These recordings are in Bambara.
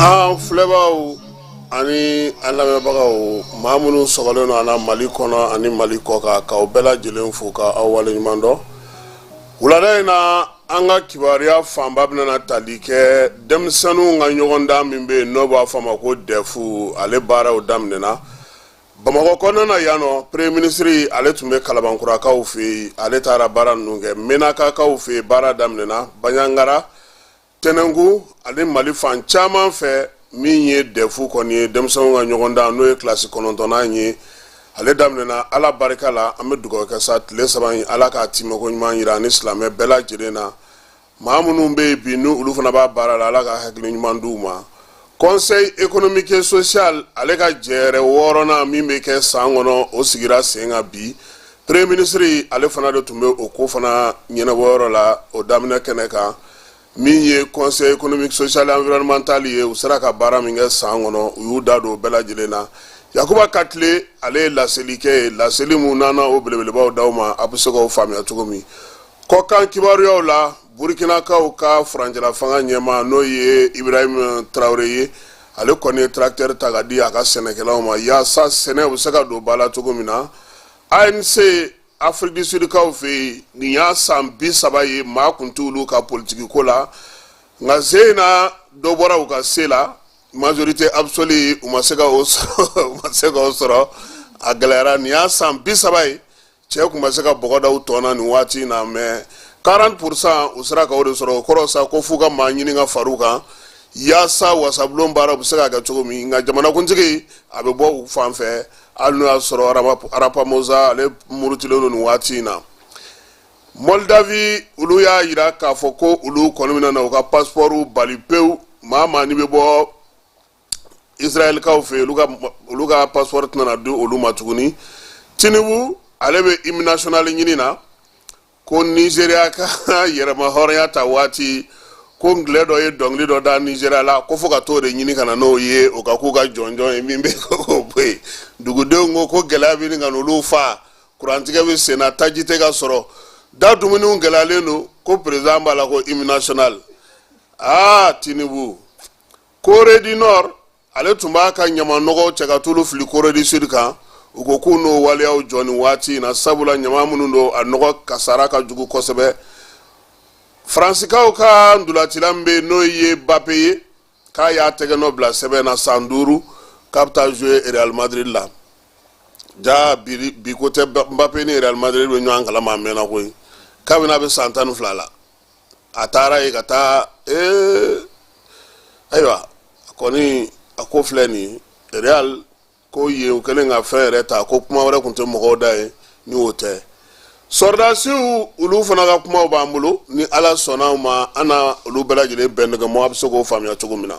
An filɛbaaw ani an lamɛnbagaw, maa minnu sɔgɔlen don an na Mali kɔnɔ ani Mali kɔkan, k'aw bɛɛ lajɛlen fo ka aw waleɲuman dɔn. Wulada in na, an ka kibaruya fanba bɛna tali kɛ denmisɛnninw ka ɲɔgɔndan min bɛ yen, n'o b'a fɔ a ma ko DEF, ale baaraw daminɛna Bamakɔ kɔnɔna na yan nɔ. Premier ministre, ale tun bɛ Kalabankurakaw fɛ yen, ale taara baara ninnu kɛ. Menakakaw fɛ yen, baara daminɛna. Banjagara, Tɛnɛnkun ani Mali fan caman fɛ, min ye DEF kɔni ye, denmisɛnw ka ɲɔgɔndan, n'o ye kilasi kɔnɔntɔnnan ye, ale daminɛna. Ala barika la, an bɛ dugawu kɛ sa, tile 3 in, Ala k'a timɛko ɲuman jira ani silamɛ bɛɛ lajɛlen na. Maa minnu bɛ yen bi, ni olu fana b'a baara la, Ala ka hakili ɲuman d'u ma. Conseil économique et social, ale ka jɛrɛ wɔɔrɔnan min bɛ kɛ san kɔnɔ, o sigira sen kan bi. Premier ministre, ale fana de tun bɛ o ko fana ɲɛnabɔyɔrɔ la, o daminɛ kɛnɛ kan. Min ye Conseil économique, social et environnemental ye, u sera ka baara min kɛ san kɔnɔ, u y'u da don o bɛɛ lajɛlen na. Yakuba Katile, ale ye laseli kɛ ye, laseli mun nana o belebelebaw d'aw ma, a bɛ se k'o faamuya cogo min. Kɔkan kibaruyaw la, Burukinakaw ka furancɛla fanga ɲɛmaa, n'o ye Ibrahim Traoré ye, ale kɔni ye tracteur ta ka di a ka sɛnɛkɛlaw ma, yaasa sɛnɛ bɛ se ka don ba la cogo min na. ANC, Afrique du Sud kaw fɛ yen, nin y'a san 30 ye maa kun t'olu ka politiki ko la, nka sen na dɔ bɔra u ka se la, majorité absolue, u ma se ka o sɔrɔ, u ma se k'o sɔrɔ, a gɛlɛyara. Nin y'a san 30 ye cɛ kun ma se ka bɔgɔ da u tɔn na nin waati in na, mais 40 %, u sera ka o de sɔrɔ. O kɔrɔ sa ko f'u ka maa ɲini ka far'u kan, yaasa wasabulon baara bɛ se ka kɛ cogo min. Nka jamanakuntigi, a bɛ bɔ u fan fɛ, hali n'o y'a sɔrɔ Ramaphosa, ale murutilen don nin waati in na. Moldavie, olu y'a yira k'a fɔ ko olu kɔni bɛna na u ka passeport bali pewu. Maa maa n'i bɛ bɔ Israɛlkaw fɛ yen, olu ka passeport tɛna di olu ma tuguni. Tinubu, ale bɛ hymne national ɲini na, ko Nizeriya ka yɛrɛma hɔrɔnya ta waati, ko ngilɛ dɔ ye dɔnkili dɔ da Nizeriya la, ko fo ka t'o de ɲini ka na n'o ye, o ka k'u ka jɔnjɔn ye min bɛ k'o bɔ yen. Dugudenw ko ko gɛlɛya bɛ ɲini ka n'olu fa, kurantigɛ bɛ sen na, taji tɛ ka sɔrɔ, da dumuniw gɛlɛyalen don, ko président b'a la ko hymne national. Aa, Tinubu! Corée du Nord, ale tun b'a ka ɲamanɔgɔw cɛ ka t'olu fili Corée du Sud kan. U ko k'u n'o waleyaw jɔ nin waati in na, sabula ɲama minnu don, a nɔgɔ kasara ka jugu kosɛbɛ. Faransikaw ka ntolacila min bɛ yen, n'o ye Mbappé ye, k'a y'a tɛgɛ nɔ bila sɛbɛn na, san 5, k'a bɛ taa jouer Real Madrid la. Ja bi ko tɛ, Mbappé ni Real Madrid bɛ ɲɔgɔn kalama a mɛnna koyi. Kabini a bɛ san 12 la, a taara yen ka taa. Ayiwa, a kɔni a ko filɛ nin ye, Real ko yen, u kɛlen ka fɛn yɛrɛ ta, ko kuma wɛrɛ tun tɛ mɔgɔw da ye ni o tɛ. Sɔrɔdasiw, olu fana ka kumaw b'an bolo. Ni Ala sɔnna ma, an na olu bɛɛ lajɛlen bɛn nɛgɛmɔ, a bɛ se k'o faamuya cogo min na.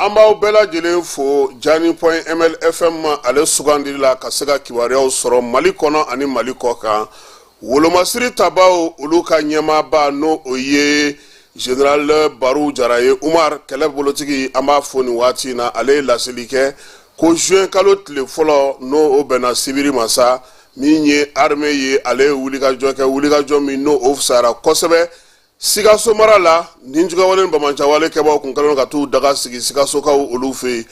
An b'aw bɛɛ lajɛlen fo Jani point MLFM ma, ale sugandili la ka se ka kibaruyaw sɔrɔ Mali kɔnɔ ani Mali kɔ kan. Wolomasiri tabaw, olu ka ɲɛmaaba, n'o o ye général Baru Jara ye, Umar kɛlɛ bolotigi, an b'a fo nin waati in na. Ale ye laseli kɛ ko juin kalo tile fɔlɔ, n'o o bɛnna sibiri ma sa, min ye armée ye, ale ye wulikajɔ kɛ, wulikajɔ min n'o o fisayara kosɛbɛ Sikaso mara la. Nijuguyawale ni banbaanciwale kɛbaw kun kɛlen ka t'u daga sigi Sikasokaw olu fɛ yen.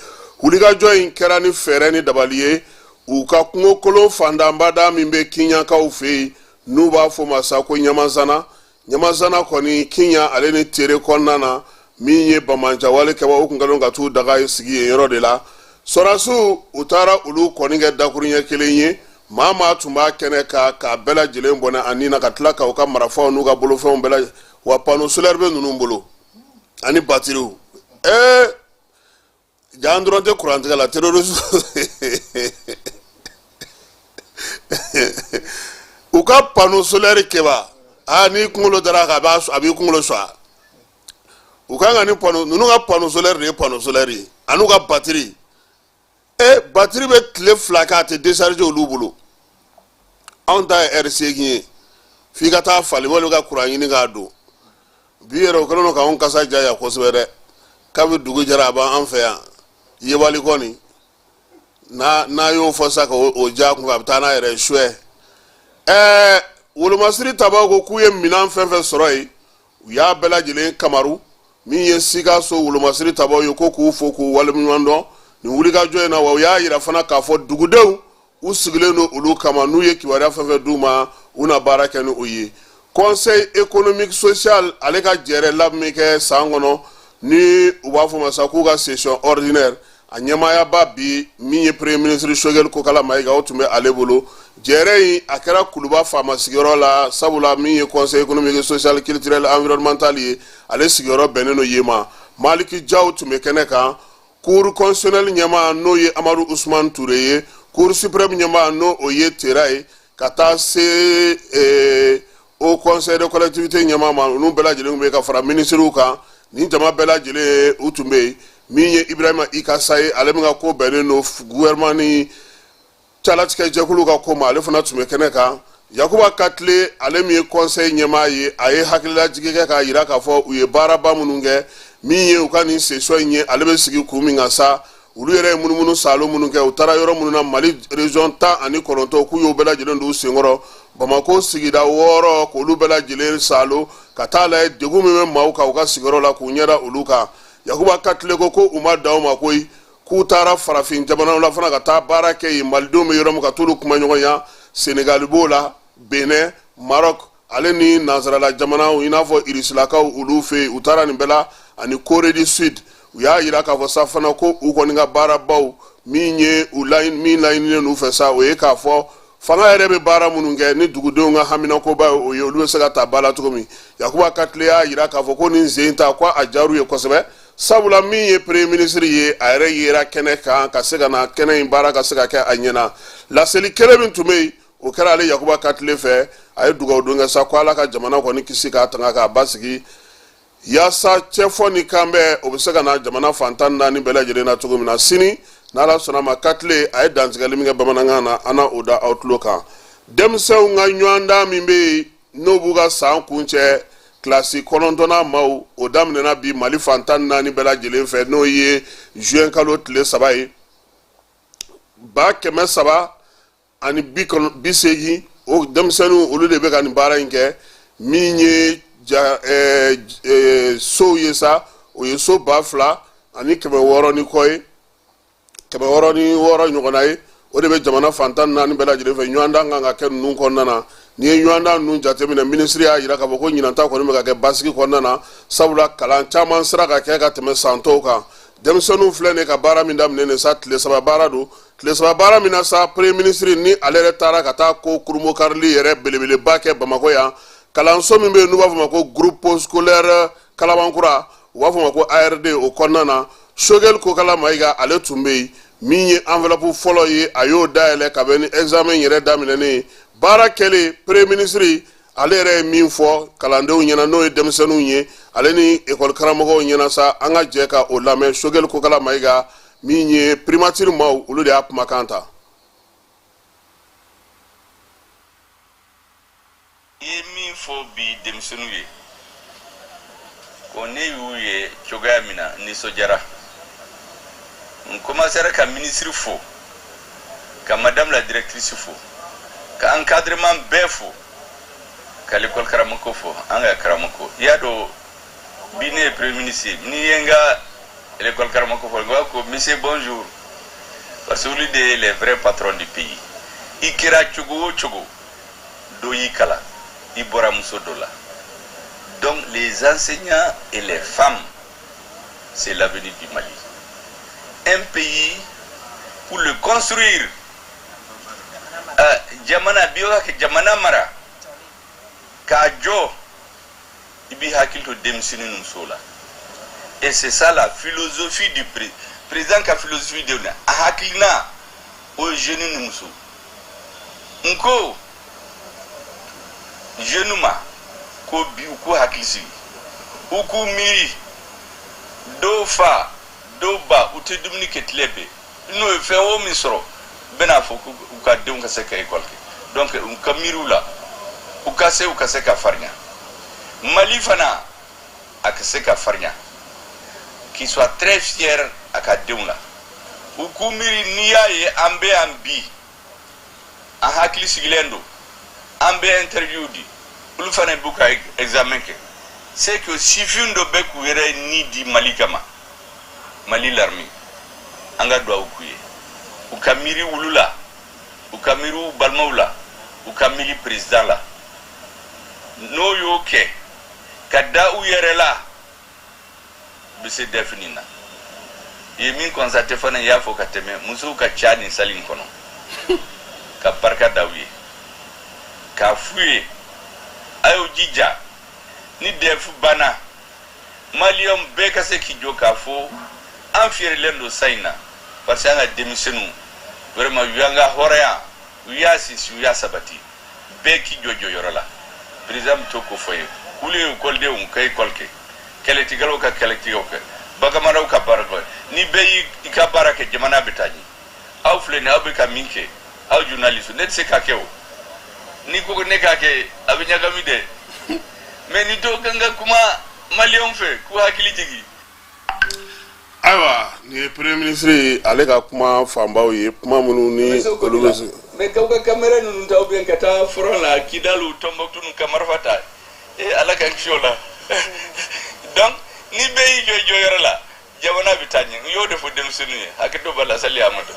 Wulikajɔ in kɛra ni fɛɛrɛ ni dabali ye. U ka kungokolon fandanbada min bɛ Kiɲakaw fɛ yen, N'u b'a fɔ ma sa ko Ɲamazana. Ɲamazana kɔni, Kiɲa ale ni Tere kɔnɔna na, min ye banbaanciwale kɛba, u kun kɛlen ka t'u daga sigi yen yɔrɔ de la. Sɔrɔdasiw, u taara olu kɔni kɛ dakuruɲɛ kelen ye. Maa maa tun b'a kɛnɛ kan, k'a bɛɛ lajɛlen bɔnɛ a ni na, ka tila k'u ka marifaw n'u ka bolofɛnw bɛɛ lajɛlen wa. Panneau solaire bɛ ninnu bolo ani batiriw. Jaa, an dɔrɔn tɛ kurantigɛ la. Terroriste, u ka panneau solaire kɛba, aa, n'i kunkolo dara a kan, a b'i kunkolo sɔgɔ. U kan ka ni panneau ninnu ka panneau solaire de ye panneau solaire ye, an'u ka batiri. Batiri bɛ tile 2 kɛ, a tɛ décharger olu bolo. Anw ta ye ɛri 8 ye, f'i ka taa falen walima ka kuran ɲini k'a don. Bi yɛrɛ, o kɛlen don k'anw kasa diya yan kosɛbɛ dɛ. Kabi dugu jɛra, a b'an fɛ yan yebali kɔni. N'a y'o fɔ sa ka o ja kun, a bɛ taa n'a yɛrɛ ye suɛ. Wolomasiri tabaw ko k'u ye minɛn fɛn fɛn sɔrɔ yen, u y'a bɛɛ lajɛlen kamaru. Min ye Sikaso wolomasiri tabaw ye, ko k'u fo k'u waleɲuman dɔn nin wulikajɔ in na. Wa u y'a yira fana k'a fɔ dugudenw, u sigilen don olu kama. N'u ye kibaruya fɛn fɛn d'u ma, u na baara kɛ ni o ye. Conseil économique social, ale ka jɛrɛ la min kɛ san kɔnɔ, ni u b'a fɔ ma sa k'u ka session ordinaire, a ɲɛmaayaba bi, min ye premier ministre Choguel Kokala Mayiga, o tun bɛ ale bolo. Jɛrɛ in, a kɛra Kuluba faama sigiyɔrɔ la, sabula min ye Conseil économique, social, culturel, environnemental ye, ale sigiyɔrɔ bɛnnen don yen ma. Maliki Jaw tun bɛ kɛnɛ kan. Cour constitutionnelle ɲɛmaa, n'o ye Amadu Usman Ture ye, Cour suprême ɲɛmaa, n'o o ye Tera ye, ka taa se Haut Conseil de collectivité ɲɛmaa ma, olu bɛɛ lajɛlen bɛ ka fara minisiriw kan. Nin jama bɛɛ lajɛlen, u tun bɛ yen. Min ye Ibrahima Ikasa ye, ale min ka ko bɛnnen don gouvernement ni calatigɛ jɛkulu ka ko ma, ale fana tun bɛ kɛnɛ kan. Yakuba Katile, ale min ye conseil ɲɛmaa ye, a ye hakililajigi kɛ k'a yira k'a fɔ u ye baaraba minnu kɛ. Min ye u ka nin session in ye, ale bɛ sigi kun min kan sa, olu yɛrɛ ye munumunu saalo minnu kɛ, u taara yɔrɔ minnu na, Mali région 19, k'u y'o bɛɛ lajɛlen don u senkɔrɔ. Bamakɔ sigida 6, k'olu bɛɛ lajɛlen saalo ka taa lajɛ degun min bɛ maaw kan u ka sigiyɔrɔ la, k'u ɲɛda olu kan. Yakuba Katile ko ko u ma dan o ma koyi, k'u taara farafin jamanaw la fana ka taa baara kɛ yen, malidenw bɛ yɔrɔ min, ka t'olu kuma ɲɔgɔnya. Senegali b'o la, Benin, Maroc, ale ni nansarala jamanaw, i n'a fɔ irisilakaw, olu fɛ yen. U taara nin bɛɛ la, ani Corée du Sud. U y'a yira k'a fɔ sa fana ko u kɔni ka baarabaw min ye u min laɲininen n'u fɛ sa, o ye k'a fɔ fanga yɛrɛ bɛ baara minnu kɛ ni dugudenw ka haminakoba ye, o ye olu bɛ se ka ta ba la cogo min. Yakuba Katile y'a yira k'a fɔ ko nin sen ta, ko a diyar'u ye kosɛbɛ, sabula min ye premier ministre ye, a yɛrɛ yera kɛnɛ kan ka se ka na kɛnɛ in baara ka se ka kɛ a ɲɛna. Laseli kelen min tun bɛ yen, o kɛra ale Yakuba Katile fɛ. A ye dugawu don kɛ sa ko Ala ka jamana kɔni kisi k'a tanga k'a basigi, yaasa cɛfɔ ni kanbɛn, o bɛ se ka na jamana fan 14 bɛɛ lajɛlen na cogo min na. Sini, n'Ala sɔnna ma, Katile a ye dantigɛli min kɛ bamanankan na, an na o da aw tulo kan. Denmisɛnw ka ɲɔgɔndan min bɛ yen, n'o b'u ka san kuncɛ, kilasi 9nan maaw, o daminɛna bi Mali fan 14 bɛɛ lajɛlen fɛ, n'o ye juin kalo tile 3 ye. 380, o denmisɛnninw, olu de bɛ ka nin baara in kɛ. Min ye ja sow ye sa, o ye so 2600 ni kɔ ye, 606 ɲɔgɔnna ye. O de bɛ jamana fan 14 bɛɛ lajɛlen fɛ. Ɲɔgɔndan kan ka kɛ ninnu kɔnɔna na. N'i ye ɲɔgɔndan ninnu jateminɛ, minisiri y'a jira k'a fɔ ko ɲinan ta kɔni bɛ ka kɛ basigi kɔnɔna na, sabula kalan caman sera ka kɛ ka tɛmɛ san tɔw kan. Denmisɛnninw filɛ nin ka baara min daminɛ nin sa, tile 3 baara don. Tile 3 baara min na sa, premier ministre ni ale yɛrɛ taara ka taa ko kurunbonkarili yɛrɛ belebeleba kɛ Bamakɔ yan, kalanso min bɛ yen n'u b'a fɔ ma ko Groupe scolaire Kalabankura, u b'a fɔ ma ko ARD, o kɔnɔna na, Choguel Kokala Mayiga, ale tun bɛ yen. Min ye enveloppe fɔlɔ ye, a y'o dayɛlɛ ka bɛn ni examen yɛrɛ daminɛnen ye. Baara kɛlen, premier ministre ale yɛrɛ ye min fɔ kalandenw ɲɛna, n'o ye denmisɛnninw ye, ale ni ekɔli karamɔgɔw ɲɛna sa, an ka jɛ ka o lamɛn. Choguel Kokala Mayiga, min ye primature maaw, olu de y'a kumakan ta. I ye min fɔ bi denmisɛnninw ye, ko ne y'u ye cogoya min na, n nisɔndiyara. N commencera ka ministre fo, ka madame la directrice fo, ka encadrement bɛɛ fo, ka l'école karamɔgɔ fo, an ka karamɔgɔ. I y'a dɔn, bi ne ye premier ministre ye, n'i ye n ka l'école karamɔgɔ fo, n b'a ko monsieur bonjour, parce que olu de ye les vrais patrons du pays. I kɛra cogo o cogo. Dɔ y'i kalan, i bɔra muso dɔ la. Donc les enseignants et les femmes, c'est l'avenir du Mali. Un pays, pour le construire, jamana bi ka jamana mara k'a jɔ, i b'i hakili to denmisɛnnin ni musow la. Et c'est ça la philosophie du président ka philosophie de a hakilina, o ye jeune ni muso. N ko jeune ma ko bi u k'u hakili sigi, u k'u miiri dɔw fa, dɔw ba, u tɛ dumuni kɛ tile bɛɛ. N'o ye fɛn o min sɔrɔ, u bɛn'a fɔ k'u ka denw ka se ka école kɛ. Donc u ka miiri u la, u ka se ka farinya. Mali fana, a ka se ka farinya, qu'il soit très fier a ka denw la. U k'u miiri, n'i y'a ye an bɛ yan bi, an hakili sigilen don, an bɛ interview di, olu fana b'u ka examen kɛ, c'est que sifin dɔ bɛ k'u yɛrɛ ni di Mali kama. Mali l'armée, an ka duwawu k'u ye. U ka miiri wulu la, u ka miiri u balimaw la, u ka miiri président la. N'o y'o kɛ ka da u yɛrɛ la, u bɛ se DEF nin na. I ye min constaté fana, i y'a fɔ ka tɛmɛ, musow ka ca nin salle in kɔnɔ. Ka barika da u ye, k'a f'u ye a y'o jija. Ni DEF banna, Maliyɛnw bɛɛ ka se k'i jɔ k'a fɔ an fiyɛrilen don sa in na, parce que an ka denmisɛnninw vraiment, u y'an ka hɔrɔnya, u y'a sinsin, u y'a sabati. Bɛɛ k'i jɔ jɔyɔrɔ la. Président bɛ to k'o fɔ ye: olu ye ekɔlidenw, u ka ekɔli kɛ, kɛlɛtigɛlaw ka kɛlɛtigɛw kɛ, baganmaraw ka baara kɛ. Ni bɛɛ y'i ka baara kɛ, jamana bɛ taa ɲɛ. Aw filɛ nin, aw bɛ ka min kɛ, aw journaliste, ne tɛ se ka kɛ o. N'i ko ne k'a kɛ, a bɛ ɲagami dɛ. Mais ni dɔw kan ka kuma Maliyɛnw fɛ k'u hakili jigin. Ayiwa, nin ye premier ministre ye, ale ka kuma fanbaw ye, kuma minnu ni olu bɛ se. Mais k'aw ka caméra ninnu ta, ou bien ka taa front la, Kidal ou Tombouctou, ka marifa ta, e Ala ka kisi o la. Donc ni bɛɛ y'i jɔ i jɔyɔrɔ la, jamana bɛ taa ɲɛ. N y'o de fɔ denmisɛnninw ye. Hakɛto b'a la, sali Amadu.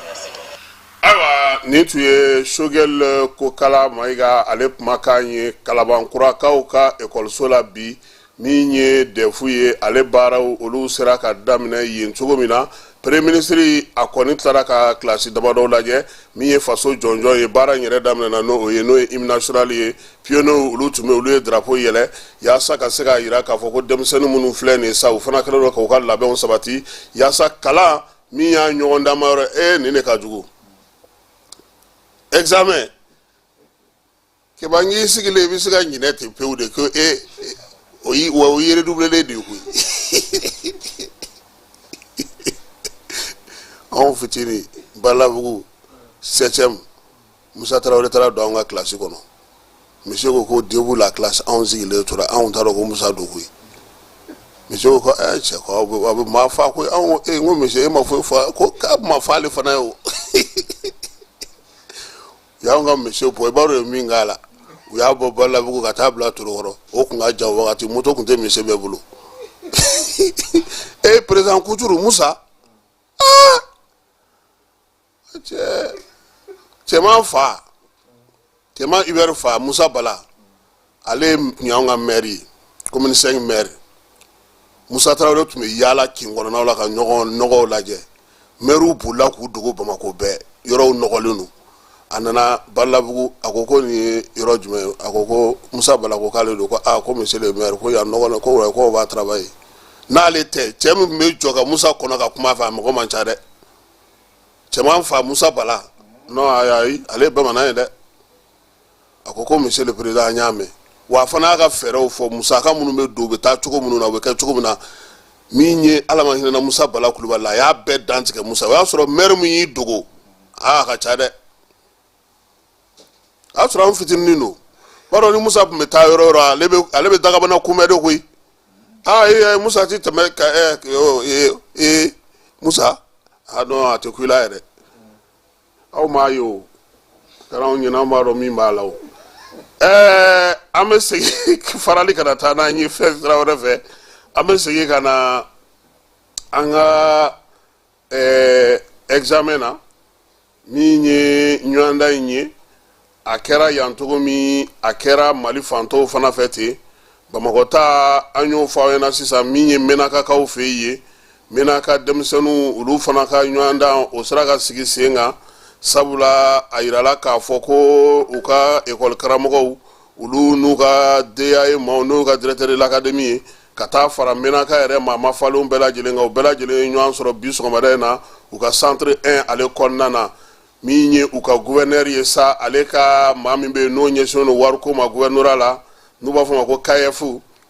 Ayiwa, nin tun ye Choguel Kokala Mayiga, ale kumakan ye Kalabankurakaw ka ekɔliso la bi. Min ye DEF ye, ale baaraw olu sera ka daminɛ yen cogo min na, premier ministre a kɔni tilara ka kilasi damadɔw lajɛ. Min ye faso jɔnjɔn ye, baara in yɛrɛ daminɛna n'o ye, n'o ye hymne national ye. Pionniers, olu tun bɛ, olu ye drapeau yɛlɛ yaasa ka se k'a yira k'a fɔ ko denmisɛnnin minnu filɛ nin ye sa, u fana kɛlen don k'u ka labɛnw sabati yaasa kalan min y'a ɲɔgɔn dama yɔrɔ e nin de ka jugu, examen keba n k'i sigilen, i bɛ se ka ɲinɛ ten pewu de ko e o yi wa o ye redoublé de ye koyi. Anw fitinin, Balabugu septième, Musa Tarawele taara don anw ka kilasi kɔnɔ. Monsieur ko ko debout la classe. Anw sigilen tora, anw t'a dɔn ko Musa don koyi. Monsieur ko ko ɛ cɛ, ko aw bɛ maa fa koyi. Anw ko e, n ko monsieur, e ma foyi fɔ ko k'a ma fɔ ale fana ye o. U y'anw ka monsieur bɔ, i b'a dɔn u ye min k'a la? U y'a bɔ Balabugu ka taa bila Torokɔrɔ. O kun ka jan, o wagati moto kun tɛ monsieur bɛɛ bolo. E président Kuturu Musa, aa cɛ, cɛman fa, cɛman Hubert fa Musa Bala, ale tun y'anw ka maire ye, commune 5 maire. Musa Tarawele tun bɛ yaala kin kɔnɔnaw la ka ɲɔgɔn nɔgɔw lajɛ. Maires bolila k'u dogo Bamakɔ bɛɛ, yɔrɔw nɔgɔlen don. A nana Balabugu, a ko ko nin ye yɔrɔ jumɛn ye? A ko ko Musa Bala ko k'ale don. Ko aa, ko monsieur le maire, ko yan nɔgɔlen, ko wɛ, ko va travailler. N'ale tɛ, cɛ min tun bɛ jɔ ka Musa kɔnɔ ka kuma fɛ, a mɔgɔ man ca dɛ. Cɛman fa Musa Bala, non, ayi ayi, ale ye bamanan ye dɛ. A ko ko monsieur le président, an y'a mɛn. Wa a fana y'a ka fɛɛrɛw fɔ, musaka minnu bɛ don, u bɛ taa cogo minnu na, u bɛ kɛ cogo min na. Min ye Ala ma hinɛna Musa Bala Kulubali la, a y'a bɛɛ dantigɛ Musa. O y'a sɔrɔ maire min y'i dogo, aa, a ka ca dɛ. A y'a sɔrɔ an fitinin don. B'a dɔn ni Musa tun bɛ taa yɔrɔ o yɔrɔ, ale bɛ dagabana kunbɛn de koyi. Aa ee, Musa ti tɛmɛ ka ɛ ee ee, Musa, a non, a tɛ ku i la yɛrɛ. Aw m'a ye, o kɛra anw ɲɛna, an b'a dɔn min b'a la o. Ɛɛ, an bɛ segin farali ka na taa n'an ye fɛn sira wɛrɛ fɛ. An bɛ segin ka na an ka examen na, min ye ɲɔgɔndan in ye. A kɛra yan cogo min, a kɛra Mali fan tɔw fana fɛ ten. Bamakɔ ta, an y'o fɔ aw ɲɛna sisan. Min ye Menakakaw fɛ yen, Menaka denmisɛnninw, olu fana ka ɲɔgɔndan o sera ka sigi sen kan, sabula a yirala k'a fɔ ko u ka ekɔli karamɔgɔw, olu n'u ka DAE maaw, n'u ka directeur de l'académie ye, ka taa fara Menaka yɛrɛ maa mafalenw bɛɛ lajɛlen kan, u bɛɛ lajɛlen ye ɲɔgɔn sɔrɔ bi sɔgɔmada in na u ka centre 1 ale kɔnɔna na. Min ye u ka gouverneur ye sa, ale ka maa min bɛ yen n'o ɲɛsinnen don wariko ma gouvernorat la, n'u b'a fɔ ma ko KF,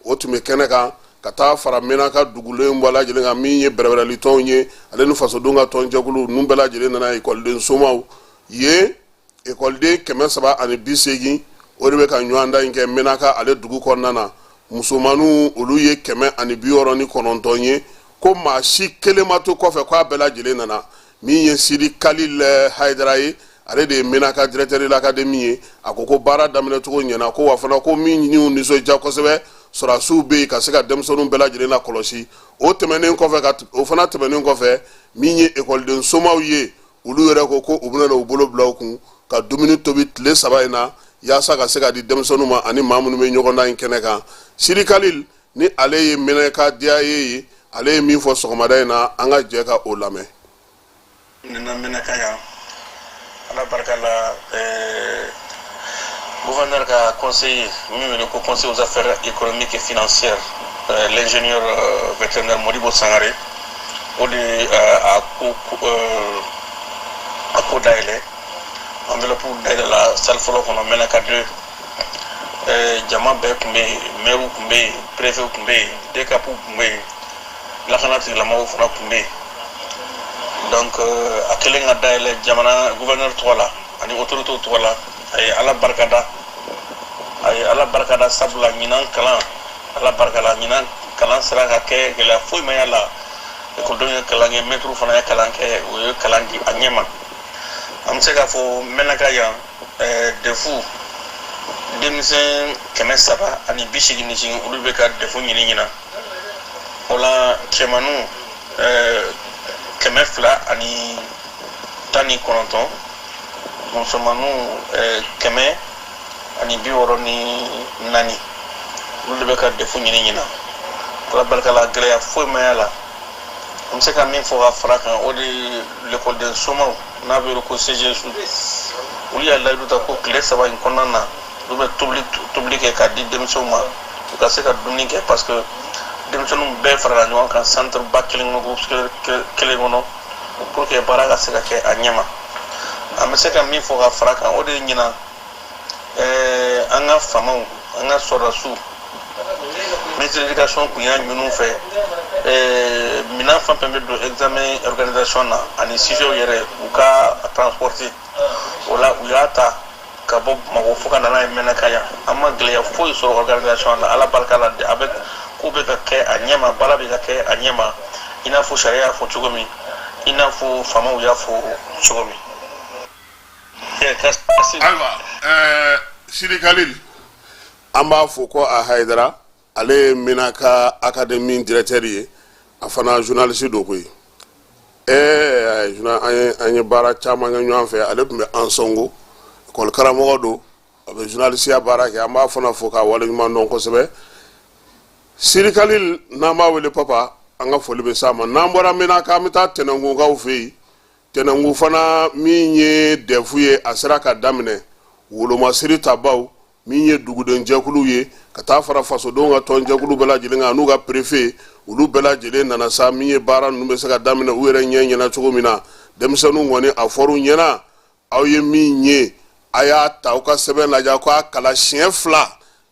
o tun bɛ kɛnɛ kan, ka taa fara Menaka dugulen bɛɛ lajɛlen kan. Min ye bɛrɛbɛrɛlitɔnw ye, ale ni fasodenw ka tɔnjɛkulu ninnu bɛɛ lajɛlen nana. Ekɔliden somaw ye, ekɔliden 380, o de bɛ ka ɲɔgɔndan in kɛ Menaka ale dugu kɔnɔna na. Musomaninw, olu ye 169 ye. Ko maa si kelen ma to kɔfɛ, k'a bɛɛ lajɛlen nana. Min ye Sidi Kalil Hayidara ye, ale de ye Menaka directeur de l'académie ye, a ko ko baara daminɛcogo ɲɛna, ko wa fana ko min y'u nisɔndiya kosɛbɛ, sɔrɔdasiw bɛ yen ka se ka denmisɛnninw bɛɛ lajɛlen lakɔlɔsi. O tɛmɛnen kɔfɛ, ka o fana tɛmɛnen kɔfɛ, min ye ekɔliden somaw ye, olu yɛrɛ ko ko u bɛna u bolo bila u kun ka dumuni tobi tile 3 in na, yaasa ka se ka di denmisɛnninw ma ani maa minnu bɛ ɲɔgɔndan in kɛnɛ kan. Sidi Kalil ni ale ye Menaka DAE ye, ale ye min fɔ sɔgɔmada in na, an ka jɛ ka o lamɛn. Nana Menaka yan, Ala barika la, gouverneur ka conseiller min wele ko conseiller aux affaires économiques et financières, l'ingénieur vétérinaire Modibo Sangare, o de a ko dayɛlɛ, enveloppe dayɛlɛ la salle fɔlɔ kɔnɔ, Menaka 2. Jama bɛɛ tun bɛ yen, maire tun bɛ yen, préfet tun bɛ yen, DCAP tun bɛ yen, lakana tigilamɔgɔw fana tun bɛ yen. Donc a kɛlen ka dayɛlɛ jamana gouverneur tɔgɔ la ani autorité tɔgɔ la, a ye Ala barikada, a ye Ala barikada, sabula ɲinan kalan, Ala barika la, ɲinan kalan sera ka kɛ, gɛlɛya foyi ma y'a la. Ekɔlidenw ye kalan kɛ, mɛtiriw fana ye kalan kɛ, u ye kalan di a ɲɛ ma. An bɛ se k'a fɔ Mɛnaka yan, DEF, denmisɛn 388, olu bɛ ka DEF ɲini ɲinan. O la, cɛmaninw 219, musomaninw 164, olu de bɛ ka DEF ɲini ɲinan. Ala barika la, gɛlɛya foyi ma y'a la. An bɛ se ka min fɔ ka fara kan, o de ye lekɔliden somaw n'a bɛ wele ko CGS, olu y'a layidu ta ko tile 3 in kɔnɔna na, olu bɛ tobili kɛ k'a di denmisɛnw ma, u ka se ka dumuni kɛ, parce que denmisɛnninw bɛɛ farala ɲɔgɔn kan centre ba kelen kɔnɔ, groupe scolaire kelen kɔnɔ, pour que baara ka se ka kɛ a ɲɛ ma. An bɛ se ka min fɔ ka fara kan, o de ye ɲinan, an ka faamaw, an ka sɔrɔdasiw, ministre de l'éducation tun y'a ɲini u fɛ, minɛn fɛn fɛn bɛ don examen organisation na ani sujet yɛrɛ, u ka transporter. O la, u y'a ta ka bɔ Bamakɔ fo ka na n'a ye Mɛnaka yan. An ma gɛlɛya foyi sɔrɔ organisation na, Ala barika la. A bɛ ko bɛ ka kɛ a ɲɛ ma, baara bɛ ka kɛ a ɲɛ ma, i n'a fɔ sariya y'a fɔ cogo min, i n'a fɔ faamaw y'a fɔ cogo min. Ayiwa, Sidi Kalil, an b'a fɔ ko a Hayidara, ale ye Menaka académie directeur ye, a fana journaliste don koyi. An ye baara caman kɛ ɲɔgɔn fɛ. Ale tun bɛ Ansongo, école karamɔgɔ don, a bɛ journaliste baara kɛ. An b'a fana fo k'a waleɲuman dɔn kosɛbɛ. Sidi Kalil, n'an b'a wele Papa, an ka foli bɛ s'a ma. N'an bɔra Menaka, an bɛ taa Tɛnɛnkunkaw fɛ yen. Tɛnɛnkun fana, min ye DEF ye, a sera ka daminɛ. Wolomasiri tabaw, min ye dugudenjɛkulu ye, ka taa fara fasodenw ka tɔnjɛkulu bɛɛ lajɛlen kan, n'u ka préfet, olu bɛɛ lajɛlen nana sa. Min ye baara ninnu bɛ se ka daminɛ, u yɛrɛ ɲɛ ɲɛna cogo min na, denmisɛnninw kɔni, a fɔr'u ɲɛna: aw ye min ye, a y'a ta, aw ka sɛbɛn lajɛ, aw k'a kala siɲɛ 2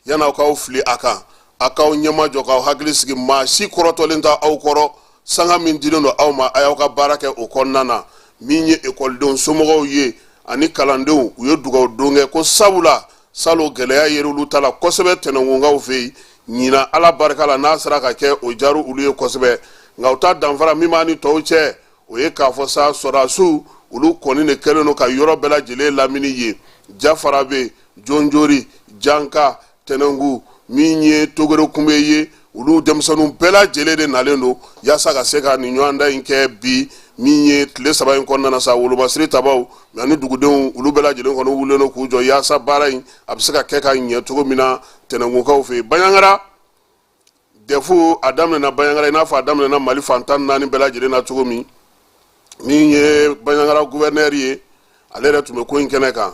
yan'aw k'aw fili a kan, a k'aw ɲɛmajɔ, k'aw hakili sigi. Maa si kɔrɔtɔlen tɛ aw kɔrɔ. Sanga min dilen don aw ma, a y'aw ka baara kɛ o kɔnɔna na. Min ye ekɔlidenw somɔgɔw ye ani kalandenw, u ye dugawu don kɛ ko sabula salon gɛlɛya yer'olu ta la kosɛbɛ Tɛnɛnkunkaw fɛ yen. Ɲinan, Ala barika la, n'a sera ka kɛ, o diyara olu ye kosɛbɛ. Nka u ta danfara min b'a ni tɔw cɛ, o ye k'a fɔ sa, sɔrɔdasiw, olu kɔni de kɛlen don ka yɔrɔ bɛɛ lajɛlen lamini ye. Jafarabe, Jonjori, Janka, Tɛnɛnku, min ye Togore kunbe ye, olu denmisɛnninw bɛɛ lajɛlen de nalen don yaasa ka se ka nin ɲɔgɔndan in kɛ bi. Min ye tile 3 in kɔnɔna na sa, wolomasiri tabaw ani dugudenw, olu bɛɛ lajɛlen kɔni wulilen don k'u jɔ yaasa baara in a bɛ se ka kɛ ka ɲɛ cogo min na tɛnɛnkunkaw fɛ yen. Banjagara, DEF a daminɛna Banjagara i n'a fɔ a daminɛna Mali fan 14 bɛɛ lajɛlen na cogo min. Min ye Banjagara guvɛrinɛri ye, ale yɛrɛ tun bɛ ko in kɛnɛ kan.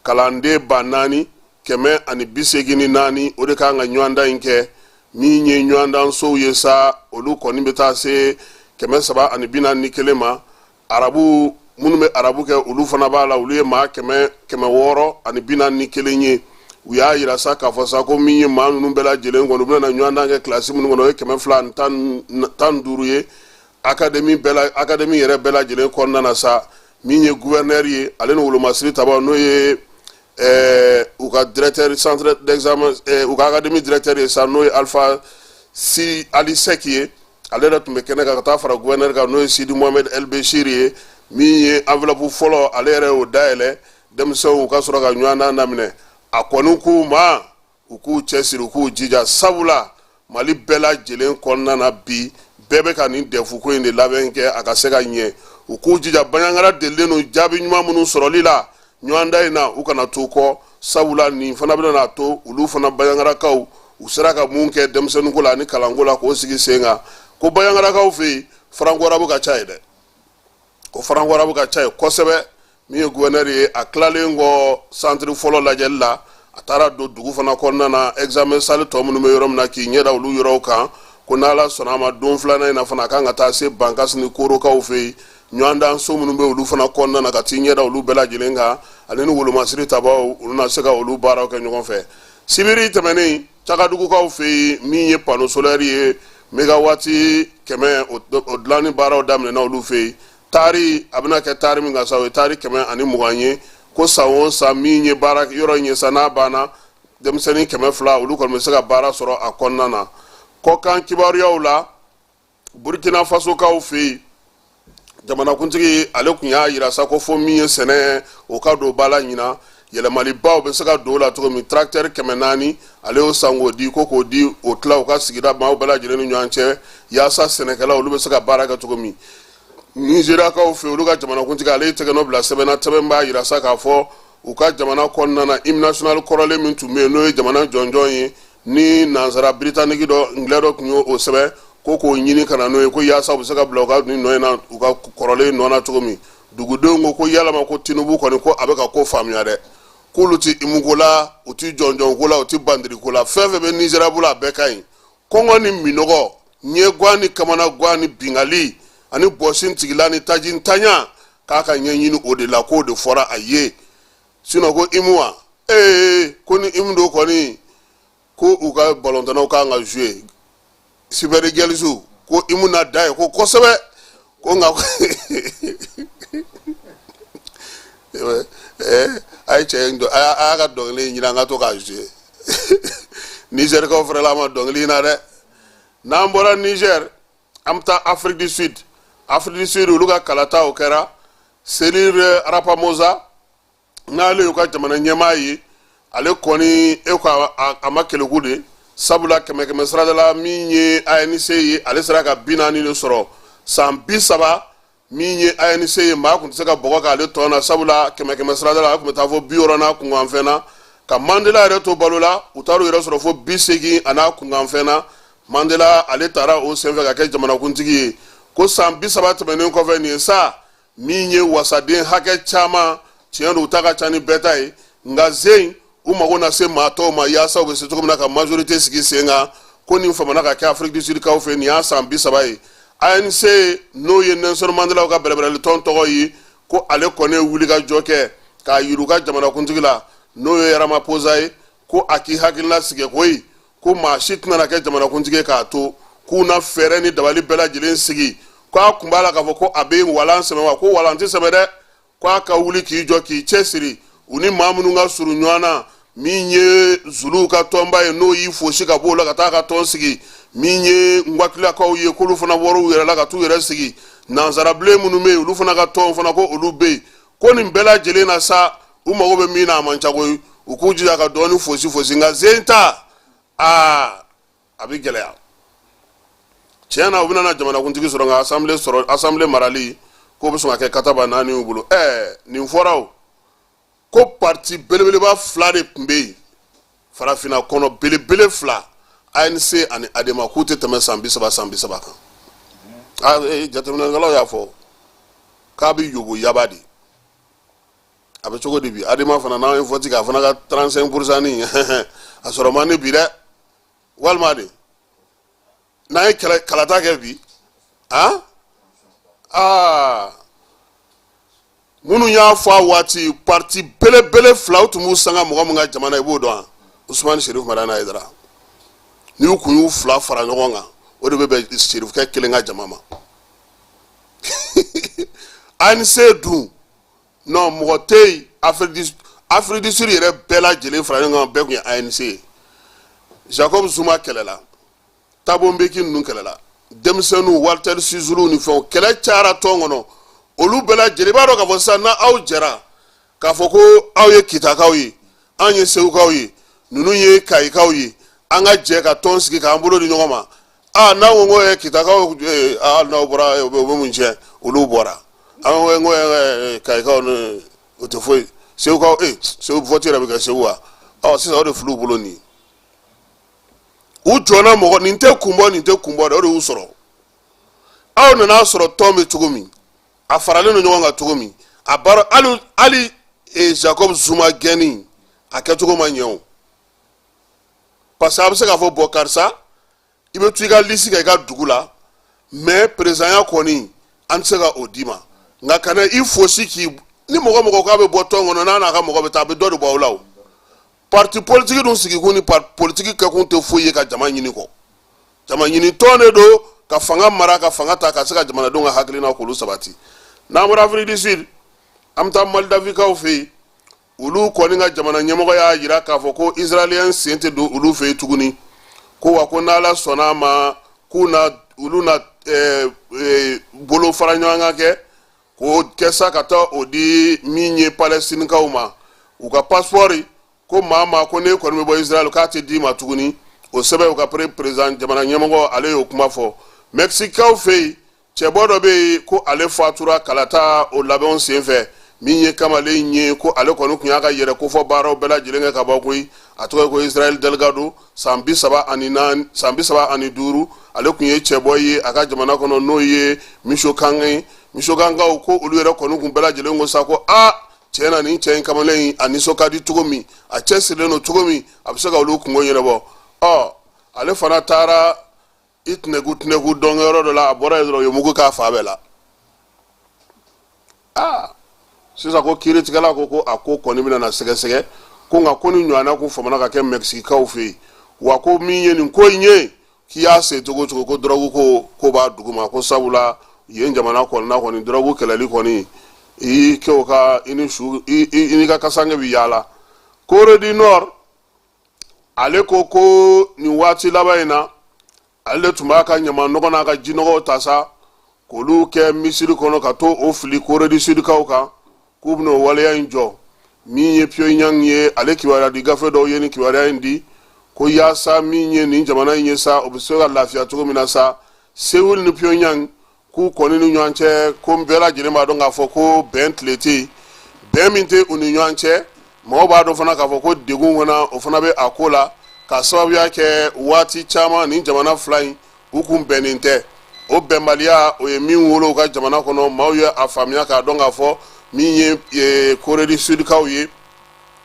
Kalanden 4184, o de kan ka ɲɔgɔndan in kɛ. Min ye ɲɔgɔndansow ye sa, olu kɔni bɛ taa se 341 ma. Arabu minnu bɛ arabu kɛ, olu fana b'a la, olu ye maa 641 ye. U y'a yira sa k'a fɔ sa ko min ye maa ninnu bɛɛ lajɛlen kɔni, u bɛna ɲɔgɔndan kɛ kilasi minnu kɔnɔ, o ye 215 ye akademi bɛɛ la. Akademi yɛrɛ bɛɛ lajɛlen kɔnɔna na sa, min ye guvɛrinɛri ye, ale ni wolomasiri tabaw, n'o ye u ka directeur centre d'examen, u ka akademi directeur ye sa, n'o ye Alpha Si Ali Sɛki ye, ale yɛrɛ tun bɛ kɛnɛ kan ka taa fara gouverneur kan, n'o ye Sidi Mohamed El Bechir ye. Min ye enveloppe fɔlɔ, ale yɛrɛ y'o dayɛlɛ denmisɛnw ka sɔrɔ ka ɲɔgɔndan daminɛ. A kɔni k'u ma u k'u cɛsiri, u k'u jija, sabula Mali bɛɛ lajɛlen kɔnɔna na bi, bɛɛ bɛ ka nin DEF ko in de labɛn kɛ a ka se ka ɲɛ. U k'u jija, Banjagara delilen don jaabi ɲuman minnu sɔrɔli la ɲɔgɔndan in na, u kana to kɔ, sabula nin fana bɛna n'a to olu fana Banjagarakaw u sera ka mun kɛ denmisɛnninko la ani kalanko la k'o sigi sen kan. Ko Banjagarakaw fɛ yen, franco arabu ka ca yen dɛ, ko franco arabu ka ca yen kosɛbɛ. Min ye gouverneur ye, a tilalen kɔ santiri fɔlɔ lajɛli la, a taara don dugu fana kɔnɔna na, examen salle tɔ minnu bɛ yɔrɔ min na, k'i ɲɛ da olu yɔrɔw kan. Ko n'Ala sɔnna a ma, don filanan in na fana, a kan ka taa se Bankasi ni Korokaw fɛ yen, ɲɔgɔndan so minnu bɛ olu fana kɔnɔna na, ka t'i ɲɛ da olu bɛɛ lajɛlen kan. Ale ni wolomasiri tabaw, olu na se ka olu baaraw kɛ ɲɔgɔn fɛ. Sibiri tɛmɛnen, Cagadugukaw fɛ yen, min ye panneau solaire ye, mégawati 100, o dilanni baaraw daminɛna olu fɛ yen. Taari a bɛna kɛ taari min kan sa, o ye taari 120 ye. Ko san o san, min ye baara yɔrɔ in ye sa, n'a banna, denmisɛnnin 200, olu kɔni bɛ se ka baara sɔrɔ a kɔnɔna na. Kɔkan kibaruyaw la, Burkina Fasokaw fɛ yen, jamanakuntigi ale tun y'a yira sa ko fo min ye sɛnɛ, o ka don ba la ɲinan, yɛlɛmalibaw bɛ se ka don o la cogo min. Tracteur 400, ale y'o san k'o di, ko k'o di o tila u ka sigida maaw bɛɛ lajɛlen ni ɲɔgɔn cɛ, yaasa sɛnɛkɛlaw olu bɛ se ka baara kɛ cogo min. Nizeriyakaw fɛ, olu ka jamanakuntigi ale ye tɛgɛnɔ bila sɛbɛn na, sɛbɛn b'a yira sa k'a fɔ u ka jamana kɔnɔna na, hymne national kɔrɔlen min tun bɛ yen, n'o ye jamana jɔnjɔn ye, ni nansara britannique dɔ, anglais dɔ tun y'o sɛbɛn, ko k'o ɲini ka na n'o ye, ko yaasa u bɛ se ka bila u ka nin nɔ in na, u ka kɔrɔlen nɔ na cogo min. Dugudenw ko ko yalama ko Tinubu kɔni, ko a bɛ ka ko faamuya dɛ, k'olu tɛ hymne ko la, u tɛ jɔnjɔn ko la, u tɛ bandiri ko la, fɛn fɛn bɛ Nizeriya bolo, a bɛɛ ka ɲi. Kɔngɔ ni minɔgɔ, ɲɛgwan ni kamanagwan ni bingali ani bɔsi tigila ni taji ntanya, k'a ka ɲɛɲini o de la, k'o de fɔra a ye. Sinon ko hymne wa, ee, ko ni hymne don kɔni, ko u ka balontannaw kan ka jouer Super Eagles, ko hymne na da ye ko kosɛbɛ, ko nka a ye cɛ in a y'a ka dɔnkili ɲini, an ka to k'a jouer. Nizɛrikaw fɛrɛla a ma dɔnkili in na dɛ. N'an bɔra Niger, an bɛ taa Afrique du Sud. Afrique du Sud, olu ka kalata o kɛra. Cyril Ramaphosa, n'ale y'u ka jamana ɲɛmaa ye, ale kɔni e ko a ma keleku de, sabula kɛmɛ kɛmɛ sarada la, min ye ANC ye, ale sera ka 40 de sɔrɔ. San 30, min ye ANC ye, maa tun tɛ se ka bɔgɔ k'ale tɔn na, sabula kɛmɛ kɛmɛ sarada la, a tun bɛ taa fo 60 n'a kunkanfɛn na. Ka Mandela yɛrɛ to balo la, u taar'u yɛrɛ sɔrɔ fo 80 a n'a kunkanfɛn na. Mandela ale taara o senfɛ ka kɛ jamanakuntigi ye. Ko san 30 tɛmɛnen kɔfɛ nin ye sa, min ye wasaden hakɛ caman, tiɲɛ don, u ta ka ca ni bɛɛ ta ye, nka zen u mago na se maa tɔw ma yaasa u bɛ se cogo min na ka majorité sigi sen kan. Ko nin famana ka kɛ Afrique du Sud kaw fɛ, nin y'a san 30 ye. ANC, n'o ye Nelson Mandela ka bɛrɛbɛrɛli tɔn tɔgɔ ye, ko ale kɔni ye wulikajɔ kɛ k'a yira u ka jamanakuntigi la, n'o ye Ramaphosa ye, ko a k'i hakilina sigi koyi, ko maa si tɛna na kɛ jamanakuntigi ye k'a to k'u na fɛɛrɛ ni dabali bɛɛ lajɛlen sigi. Ko a kun b'a la k'a fɔ ko a bɛ walan sɛmɛ wa, ko walan tɛ sɛmɛ dɛ, ko a ka wuli k'i jɔ k'i cɛsiri. U ni maa minnu ka surun ɲɔgɔn na, min ye Zuluw ka tɔnba ye, n'o y'i fosi ka b'o la ka taa ka tɔn sigi, min ye Ngwakilakaw ye, k'olu fana bɔra u yɛrɛ la ka t'u yɛrɛ sigi, nansarabilen minnu bɛ yen, olu fana ka tɔn fana, ko olu bɛ yen. Ko nin bɛɛ lajɛlen na sa, u mago bɛ min na, a man ca koyi, u k'u jija ka dɔɔni fosi fosi, nka zen ta, aa, a bɛ gɛlɛya tiɲɛ na. U bɛna na jamanakuntigi sɔrɔ, nka assemblée sɔrɔ, assemblée marali K'o bɛ sɔn ka kɛ kataba 4 y'u bolo. Nin fɔra o, ko parti belebeleba 2 de tun bɛ yen farafinna kɔnɔ, belebele 2, ANC ani ADEMA, k'u tɛ tɛmɛ san 30, san 30 kan. Jateminɛkɛlaw y'a fɔ k'a bɛ yobo yaba de. A bɛ cogo di bi? ADEMA fana, n'an ye vote kɛ, a fana ka 35% ni a sɔrɔ man di bi dɛ. Walima de n'an ye kɛlɛ kalata kɛ bi, han, aa, minnu y'a fɔ a waati, parti belebele 2, u tun b'u sanga mɔgɔ min ka jamana, i b'o dɔn wa? Usumani Serif Madani Hayidara. N'u kun y'u 2 fara ɲɔgɔn kan, o de bɛ bɛn Serifukɛ kelen ka jama ma. ANC dun, non, mɔgɔ tɛ yen. Afrique du Sud yɛrɛ bɛɛ lajɛlen fara ɲɔgɔn kan, bɛɛ tun ye ANC ye. Jacob Zuma kɛlɛla, Thabo Mbeki ninnu kɛlɛla, denmisɛnninw, Walter Sisulu ni fɛnw, kɛlɛ cayara tɔn kɔnɔ. Olu bɛɛ lajɛlen, i b'a dɔn k'a fɔ sisan, n'aw jɛra k'a fɔ ko aw ye Kitakaw ye, an ye Segukaw ye, ninnu ye Kayikaw ye, an ka jɛ ka tɔn sigi k'an bolo di ɲɔgɔn ma. Aa, n'aw ko ko ye Kitakaw, hali n'aw bɔra, u bɛ mun tiɲɛ? Olu bɔra. An ko Kayikaw, o tɛ foyi. Segukaw, Segu vote yɛrɛ bɛ kɛ Segu wa? Ɔ, sisan o de fil'u bolo nin ye. U jɔnna mɔgɔ, nin tɛ kun bɔ, nin tɛ kun bɔ dɛ, o de y'u sɔrɔ. Aw nana sɔrɔ tɔn bɛ cogo min, a faralen don ɲɔgɔn kan cogo min, a baara, hali Jacob Zuma gɛnni, a kɛcogo ma ɲɛ o, parce que a bɛ se k'a fɔ, bɔn, karisa, i bɛ to i ka liste kan i ka dugu la, mais présidentya kɔni, an tɛ se ka o d'i ma. Nka kana i fosi k'i ni mɔgɔ mɔgɔ k'a bɛ bɔ tɔn kɔnɔ, n'a n'a ka mɔgɔ bɛ taa, a bɛ dɔ de bɔ aw la. O parti politique dun sigikun ni parti politique kɛkun tɛ foyi ye ka jama ɲini kɔ. Jama ɲini tɔn de don, ka fanga mara, ka fanga ta, ka se ka jamanadenw ka hakilina k'olu sabati. N'an bɔra Afrique du Sud, an bɛ taa Moldavikaw fɛ yen. Olu kɔni ka jamana ɲɛmɔgɔ y'a jira k'a fɔ ko Israélien sen tɛ don olu fɛ yen tuguni, ko wa ko n'Ala sɔnna a ma, k'u na olu na bolo fara ɲɔgɔn kan kɛ k'o kɛ sa ka taa o di min ye Palɛstinikaw ma, u ka passeport, ko maa maa ko ne kɔni bɛ bɔ Israël, k'a tɛ d'i ma tuguni. O sɛbɛn, u ka président, jamana ɲɛmɔgɔ, ale y'o kuma fɔ. Mɛkisikaw fɛ yen, cɛbɔ dɔ bɛ yen ko ale fatura kalata o labɛnw senfɛ. Min ye kamalen ye, ko ale kɔni tun y'a ka yɛrɛ kofɔ baaraw bɛɛ lajɛlen kɛ ka bɔ koyi. A tɔgɔ ye ko Israel Delgado, san 34, san 35. Ale tun ye cɛbɔ ye a ka jamana kɔnɔ, n'o ye Michoacan ye. Michoacankaw ko olu yɛrɛ kɔni kun bɛɛ lajɛlen ko sa ko aa, tiɲɛ na, nin cɛ in, kamalen in, a nisɔn ka di cogo min, a cɛsirilen don cogo min, a bɛ se ka olu kungo ɲɛnabɔ. Ɔ, ale fana taara i tɛnɛku tɛnɛku dɔnkɛyɔrɔ dɔ la, a bɔra yen dɔrɔn, u ye mugu k'a fa bɛɛ la. Aa, sisan ko kiiritigɛla ko ko a ko kɔni bɛna na sɛgɛsɛgɛ ko, nka ko ni ɲɔgɔnna ko famana ka kɛ Mɛkisikikaw fɛ yen wa, ko min ye nin ko in ye, k'i y'a se cogo o cogo, ko dɔrɔgu ko ko b'a duguma, ko sabula yen jamana kɔnɔna kɔni, dɔrɔgu kɛlɛli kɔni, i kɛ o ka i ni su i n'i ka kasange bɛ yaala. Corée du Nord, ale ko ko nin waati laban in na, ale de tun b'a ka ɲama nɔgɔ n'a ka jinɔgɔw ta sa k'olu kɛ missile kɔnɔ ka to o fili Corée du Sud kaw kan, k'u bɛna o waleya in jɔ. Min ye Pyongyang ye, ale kibaruya di gafe dɔw ye nin kibaruya in di, ko yaasa min ye nin jamana in ye sa, o bɛ se ka lafiya cogo min na sa. Séoul ni Pyongyang, k'u kɔni ni ɲɔgɔn cɛ, ko bɛɛ lajɛlen b'a dɔn k'a fɔ ko bɛn tile tɛ yen. Bɛn min tɛ u ni ɲɔgɔn cɛ, mɔgɔw b'a dɔn fana k'a fɔ ko degun fana, o fana bɛ a ko la, ka sababuya kɛ waati caman nin jamana fila in, u kun bɛnnen tɛ. O bɛnbaliya, o ye min wolo u ka jamana kɔnɔ, maaw ye a faamuya k'a dɔn k'a fɔ min ye Corée du Sud kaw ye,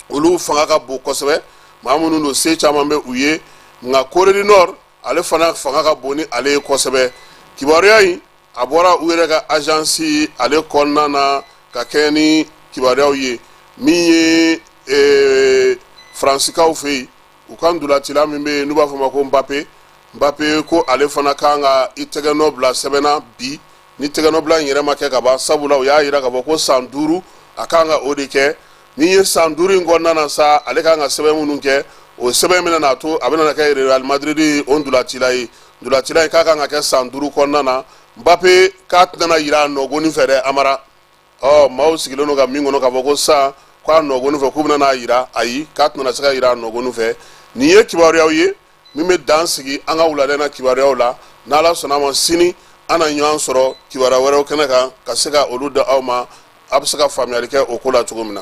olu fanga ka bon kosɛbɛ, maa minnu don, se caman bɛ u ye. Nka Corée du Nord, ale fana fanga ka bon ni ale ye kosɛbɛ. Kibaruya in, a bɔra u yɛrɛ ka agence ale kɔnɔna na ka kɛɲɛ ni kibaruyaw ye. Min ye Faransikaw fɛ yen, u ka ntolacila min bɛ yen n'u b'a fɔ ma ko Mbappe, Mbappe ko ale fana kan ka i tɛgɛnɔ bila sɛbɛn na bi, ni tɛgɛnɔbila in yɛrɛ ma kɛ ka ban, sabula u y'a jira k'a fɔ ko san 5, a kan ka o de kɛ. Ni ye san 5 in kɔnɔna na sa, ale kan ka sɛbɛn minnu kɛ, o sɛbɛn bɛna n'a to a bɛna kɛ Real Madrid o ntolacila ye. Ntolacila in k'a kan ka kɛ san 5 kɔnɔna na. Mbappe k'a tɛna yira a nɔgɔni fɛ dɛ, Amara. Ɔ, maaw sigilen don ka min kɔnɔ k'a fɔ ko san k'a nɔgɔni fɛ, k'u bɛna n'a yira, ayi, k'a tɛna se ka yira a nɔgɔni fɛ. Nin ye kibaruyaw ye min bɛ dan sigi an ka wulada in na kibaruyaw la. N'Ala sɔnna a ma, sini An na ɲɔgɔn sɔrɔ kibaruya wɛrɛw kɛnɛ kan ka se ka olu di aw ma, a bɛ se ka faamuyali kɛ o ko la cogo min na.